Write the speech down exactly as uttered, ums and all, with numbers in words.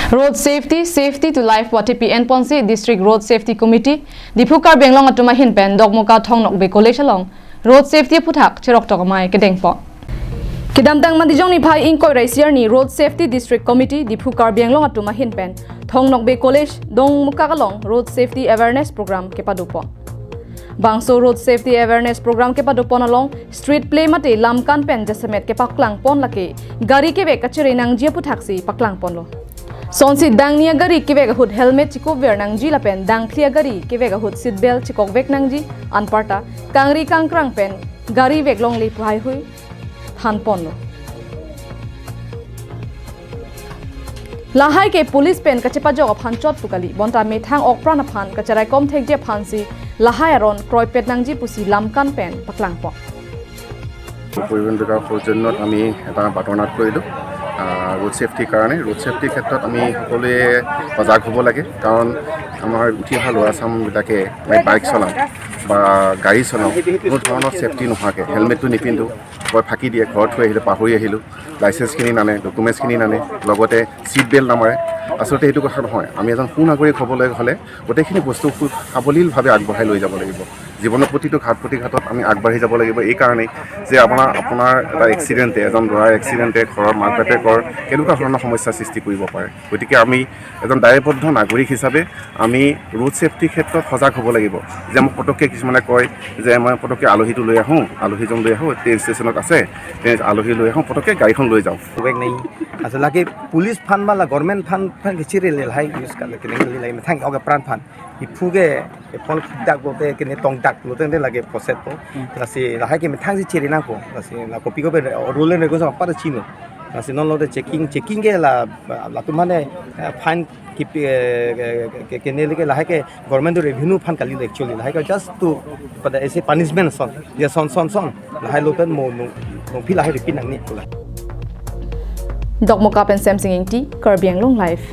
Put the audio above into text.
Road safety, safety to life pu athepi enponsi District Road Safety Committee, Diphu Karbi Anglong atum ahin pen Dokmoka Thong Nokbe College along road safety aphuthak cheroktok amei kedengpon. Kedamtang Matijong niphai ingkoi ra isi arni Road Safety District Committee Diphu Karbi Anglong atum ahin pen Thong Nokbe College Dokmoka along road safety awareness program kepadopon. Bangso road safety awareness program kepadopon along street play mate lamkan pen jasemet kepaklangpon lake gari kevek kachere nangji aphuthaksi paklangponlo. Sonsi dangni agari kevek ahut helmet chikupver nangji lapen dangphli agari kevek ahut seat belt chikokvek nangji, anparta kangri kangkrang pen gari vek longle pu haihui thanponlo. Lahai ke police pen kachepajok aphan chot pu kali, bonta methang okpran aphan kacheraikom thekji aphansi lahai aron kroipet nangji pusi lamkan pen paklangpon. পৰিবহণ বিভাগৰ সৌজন্যত আমি এটা বাটৰ নাট কৰিলোঁ ৰোড ছেফটিৰ কাৰণে। ৰোড ছেফটিৰ ক্ষেত্ৰত আমি সকলোৱে সজাগ হ'ব লাগে, কাৰণ আমাৰ উঠি অহা ল'ৰা চামবিলাকে আমি বাইক চলাওঁ বা গাড়ী চলাওঁ, কোনো ধৰণৰ ছেফটি নোহোৱাকৈ হেলমেটটো নিপিন্ধো, কয় ফাঁকি দিয়ে, ঘৰত থৈ আহিলোঁ, পাহৰি আহিলোঁ, লাইচেন্সখিনি নানে, ডকুমেণ্টছখিনি নানে, লগতে ছিট বেল্ট নামাৰে। আচলতে সেইটো কথা নহয়। আমি এজন সুনাগৰিক হ'বলৈ হ'লে গোটেইখিনি বস্তু সু সাৱলীলভাৱে আগবঢ়াই লৈ যাব লাগিব। জীৱনৰ প্ৰতিটো ঘাট প্ৰতিঘাটত আমি আগবাঢ়ি যাব লাগিব। এইকাৰণেই যে আপোনাৰ আপোনাৰ এটা এক্সিডেণ্টে, এজন ল'ৰাৰ এক্সিডেণ্টে ঘৰৰ মাক বাপেকৰ কেনেকুৱা ধৰণৰ সমস্যা সৃষ্টি কৰিব পাৰে। গতিকে আমি এজন দায়বদ্ধ নাগৰিক হিচাপে আমি ৰোড ছেফটিৰ ক্ষেত্ৰত সজাগ হ'ব লাগিব। যে মোক পটককৈ কিছুমানে কয় যে মই পটককৈ আলহীটো লৈ আহোঁ, আলহীজন লৈ আহোঁ, ট্ৰেইন ষ্টেচনত আছে, ট্ৰেইন আলহী লৈ আহোঁ, পটককৈ গাড়ীখন লৈ যাওঁ। Wek nai. Asa lagi police phan mala government phan phan kecil le lahai use kan kene le lahai methang oga pran phan. Iphu ke epon dak bote kene tong dak lo tende lagi poset po. Lasi lahai ke methang si chiri nang po. Lasi la kopi ko pe rule ne ko sama pada chino. Lasi non lo de checking checking ke la la tu mane fine kipi kene le ke lahai ke government revenue phan kali actually lahai ke just to pada ese punishment son ya son son son lahai lo pen mo no no phi lahai repeat nang ni pula. Dokmoka pen Semsing Ingti, Karbi Anglong Live.